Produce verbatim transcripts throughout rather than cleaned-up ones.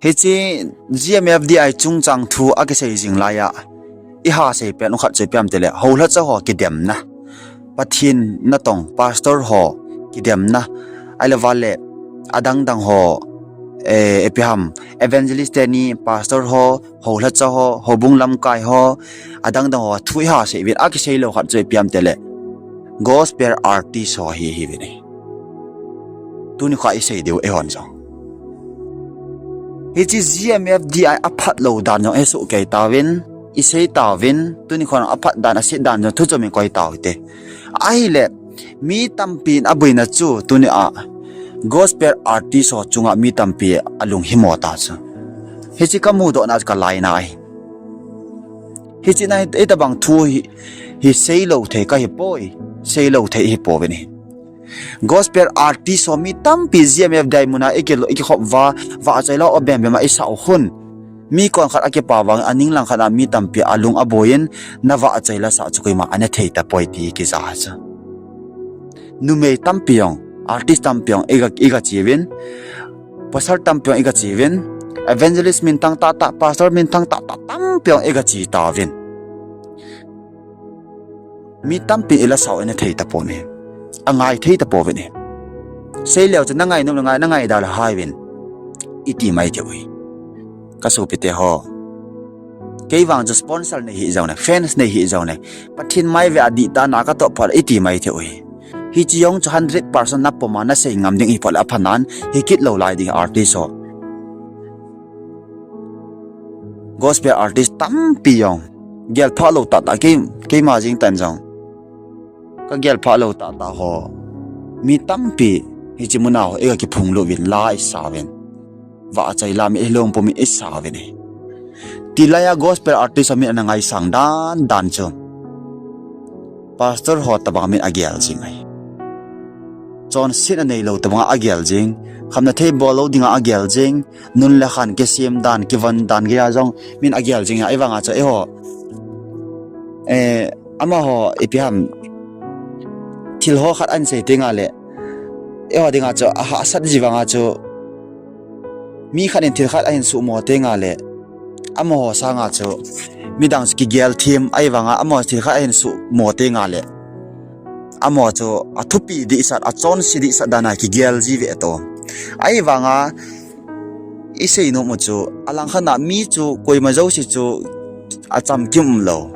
Hiche G M F D I chungchang thu akisei jing laiya, iha sei pen u khat chu ipi ham itile, houlhacha ho kidemna, Pathen natong pastor ho kidemna, ahilouva le adangdang ho, eh, ipi ham, evangelist teni, pastor ho, houlhacha ho, houbung lamkai ho, adangdang ho thu iha sei uvin, akisei lou khat chu ipi ham itile, gospel artist ho hi, hiuvin ahi. Tuni kho isei diu eihon jong, hiche G M F D I aphat lou dan jong ihesoh kei tauvin, isei tauvin, tuni khon aphat dan aset dan jong thu chom in koi tau hite. Ahile, mi tampin aboina chu tunia gospel artist ho chunga mi tampi alung himo ta chu. Hiche kamudohna kalaina ahi. Hiche na hi, hitobang thu hi, hi seilou thei kahipoi, seilou thei hipouvin ahi. Gospel artist ho mi tampi G M F D I muna iki, ikikhop uva, vahchoi la o bembem a isah u khun, mi konkhat akipa vang, aning langkhat a mi tampi alung aboiyin, navahchoi la sah chu koima ana thei tapoi ti kija chu. Numei tampi jong, artist tampi jong iga, igache uvin, pastor tampi jong igache uvin, evangelist minthang tahtah, pastor minthang tahtah tampi jong igache tauvin. Mi tampin ilasah u ana thei tapon ahi. Angai thei tapouvin ahi. Seileu chu nangai nom le ngai, nangaidam le haiuvin, iti mai thei u ahi. Kasopite ho, kei vang chu sponsor nei hih jongle, fans nei hih jongle, Pathen mai ve a dihtah na katoh phot iti mai thei u ahi. Hiche jong chu hundred percent napom a nasei ngam ding hiphot le aphanan, hikit lou lai ding artist ho. Gospel artist tampi jong, gelphah lou tahtah, kei, keima jeng tan jong, kagelphah lou tahtah ho, mi tampi hiche muna ho iga kiphunglut uvin, la isauvin, vahchoi la mi ilung pum in isauvin ahi. Tilaiya gospel artist ho min ana ngaisang dan dan chu pastor ho tobang min agel jing ahi. Chonsetna neilou tobanga agel jing, khamna thei bol lou dinga agel jing, nun le khan kisem dan, kivon dan geiya jong min agel jing ahi. Ahivanga chu eiho, eh, amaho ipi ham, thil ho khat ahin sei tengle, eiho dinga chu ahahsat ji vanga chu, mi khat in thil khat ahin suhmo tengle, amaho sanga chu midang chu kigel them, ahivanga amaho thil khat ahin suhmo tengle, amaho chu athupi dehset, achonse dehset dana kigel ji ve to. Ahivanga isei nom u chu, alangkhat a mi chu koima jouse chu achamkim umlou.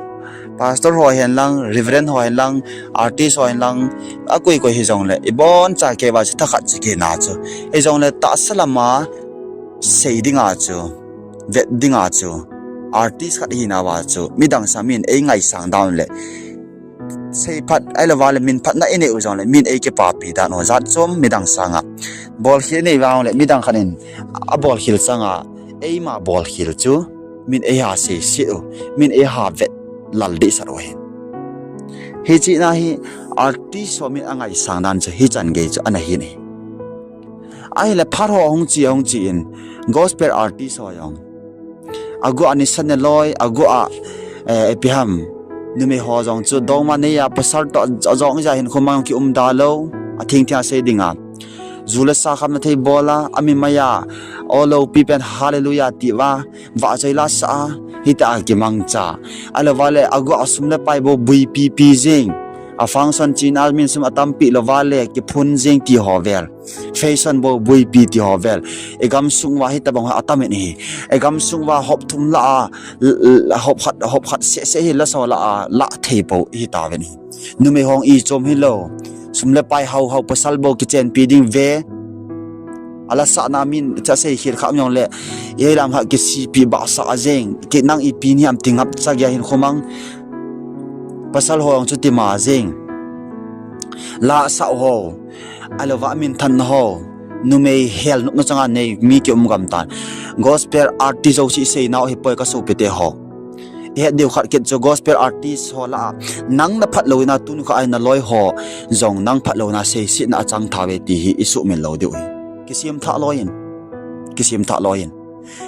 Pastor ho hen lang, reverend ho hen lang, artist ho hen lang, akoi koi hijongle, iboncha kei uva chu thakhat chu kina chu. Hijongle tahsa lama sei dinga chu, vet dinga chu, artist khat hina uva chu midang sanga min eingaisang dan u le, seiphat ahilouva le minphatna inei u jongle min eikipapi dan u, jat chom midang sanga bolkhel inei vang le midang khat in abolkhel sanga eima bolkhel chu min eiha seiset u, min eiha vet lal dehset u ahi. Hiche na hi artist ho min angaisang dan chu hichan gei chu ana hin ahi. Ahile phat ho ahung che, ahung che in, gospel artist ho jong, aguh a nisan ne loi, aguh a, eh, ipi ham, numei ho jong chu dongma neiya pasal toh ajong ija hinkho mang kium da lou, athengtheng a sei dinga, ju le sa khamna thei bol a, ami maiya, o loupi pen hallelujah tia, vahchoi la sa a, hitia kimangcha. Ahilouva le aguh a sum le pai bou buipi pi jing, a function china min sum atampi louva le kiphun jing ti ho vel, fashion bou buipi ti ho vel, igamsung uva hitobang ho atam in ahi. Igamsung uva hop thum lah a, l-, l-, hop khat, hop khat seh seh hi laso lah a lah thei pou hitauvin ahi. Numei hong ichom hilou, sum le pai hao hao, pasal bou kichenpi ding ve, alasahna min cha seikhel kha um jongle, ilam kha kisipi bahsah jeng, ki nang ipi ni ham ti ngapcha geiya hinkho mang, pasal ho jong chu tima jeng, lasah ho, ahilouva minthanna ho, numei hel nopna changa nei mi kium gamtan. Gospel artist jouse iseinau hipoi kasopite ho. Ihet diu khat kit chu gospel artist ho lah a, nang naphat louna tunikho a naloi ho jong nang phatlouna seisetna achang thauve ti hi isuhmil lou diu ahi. Kisemthah loiyin, kisemthah loiyin,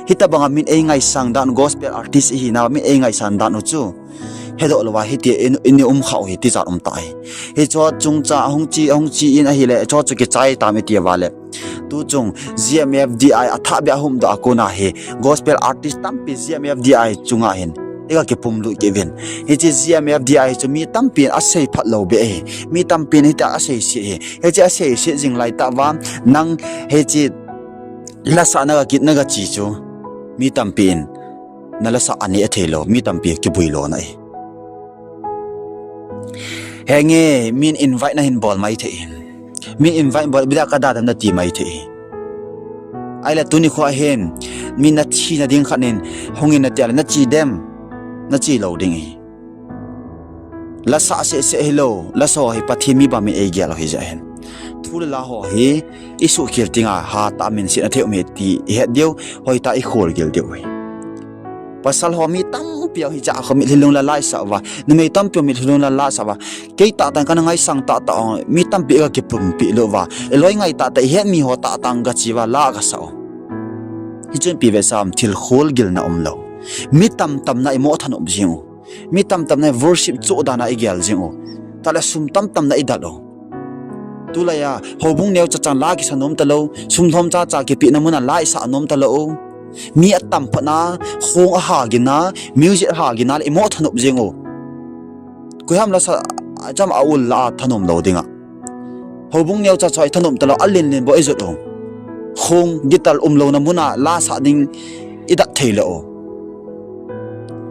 hitobanga min eingaisang dan, gospel artist ihina min eingaisang dan u chu hedoh louva hitia in, in umkhah u hi tijat umtah ahi. Hicho chungchang ahung che, ahung che in ahile, hicho chu kichai tam itiuva le, Tu chung G M F D I athah beh a hung doh a kona hi gospel artist tampi G M F D I chunga hin iga kipum lut kit uvin. Hiche G M F D I chu mi tampin asei phat lou beh ahi. Mi tampin hitia asei se hi. Hiche asei se jing lai tah uva nang hiche lasah na ga kit na ga che chu mi tampin na lasah aneh thei lou, mi tampi kibui lona ahi. Henge, min invite na hin bol mai thei hin. Min invite bol, ipi dia ka da dem na ti mai thei hi. Ahile tuni kho hin, mi na thi na ding khat in, hung in na ti a le na che dem, na che lou ding hi. Lasah seh seh hilou, lasah hi Pathen mi bang in eigel u hi jeh hin. Thu le la ho hi, i suhkhel tinga, hatah a min sena thei um hi ti, i het diu, hoitah a i kholgil diu hi. Pasal ho mi tampi ho hi cha kho mitlhi lung la la isah uva. Numei tampi ho mitlhi lung la la isah uva. Kei tahtah in kana ngaisang tahtah ho, mi tampi iga kipumpi lou uva. I loi ngai tahtah, i het mi ho tahtah in ga che uva la ga sah u. Hichun ipi vetsah ham, thil kholgilna umlou. Mi tamtah na i mo thanop jing u. Mi tamtah na worship chu dan a i gel jing u. Tah le sum tamtah na i dal u. Tulai a, houbung neocha chan la kisa nom talou, sum lhom chacha kipehna mun a la isah nom talou. Mi atam phat na, khong a hagin a, music hagin a le i mo thanop jing u. Koi ham lasah, acham a ul la a thanom lou ding a. Houbung neocha chu i thanom talou, alen len bou i jot u. Khong guitar umlouna mun a la sah ding i dat thei lou u.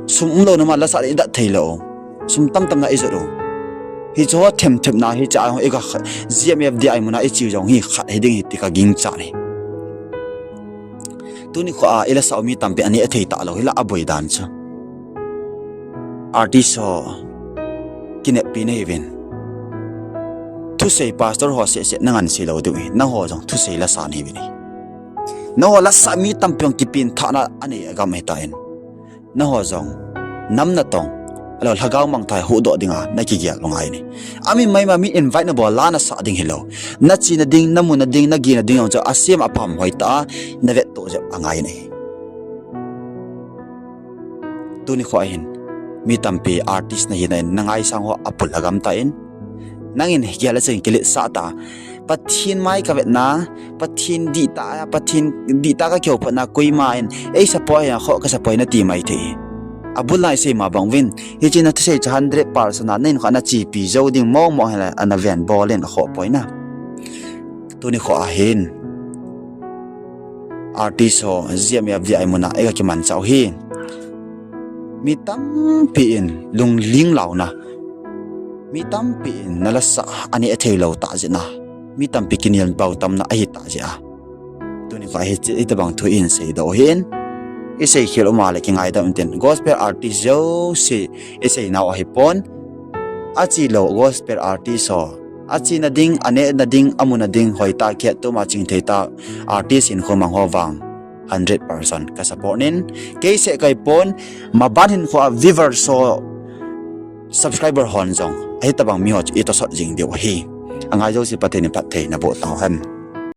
Sum umlouna mun a la sah ding i dat thei lou u. Sum tamtah na i jot u. Hiche ho themthem na hi cha ho i ga kha, G M F D I mun a i che u jong hi khat hi ding hi ti ka ginchat e. Tuni kho a i lasah u mi tampi aneh thei talou hi la aboi dan chu. Artist ho kineppi na hiuvin. Thusei pastor ho seh seh na ngansei lou diu hi. Nangho jong thusei lasah na hiuvin. Nangho lasah mi tampi jong kipen thahna anei agam hitan. Nangho jong nam natong, ahilou lhagao mangthah huhdoh dinga na kigel u ngai in. Ami maima mi invite na bol la na sah ding hilou. Na chena ding, na muna ding, na gena ding jong chu asem apham hoitah a na vettoh jep angai in ahi. Tuni kho hin mi tampi artist na hina in na ngaisang ho apul agam tan. Nangin gel a chun kiletsah ta. Pathen mai ka vetna, Pathen dihtah, Pathen dihtah ka kihou phatna koima in ei support hi a kho ka support na ti mai thei. Abul a isei ma bang uvin, hiche na thusei chu hundred percent a na in kho na chepi jou ding mong mong hile ana ven bol in akhoh poi na. Tuni kho a hin artist ho G M F D I mun a i ga kimanchah u hi. Mi tampi in lungling launa, mi tampi in na lasah aneh thei lou tah jeh a, mi tampi kinel bou tamna ahi tah jeh a, tuni kho hiche, hitabang thu in seidoh u hin. I seikhel um a le kingaidam intin, gospel artist jouse i seinau ahipon, achelou gospel artist ho, achena ding, anehna ding, amuna ding hoitah a kihet tuma chingthei tah artist hinkho mang ho vang hundred percent ka support in, kei seh kahi pon, maban hinkho a viewers ho, subscriber hon jong hitabang mi ho chu i tosot jing diu ahi. Angai jouse Pathen in phatthei naboh tauhen.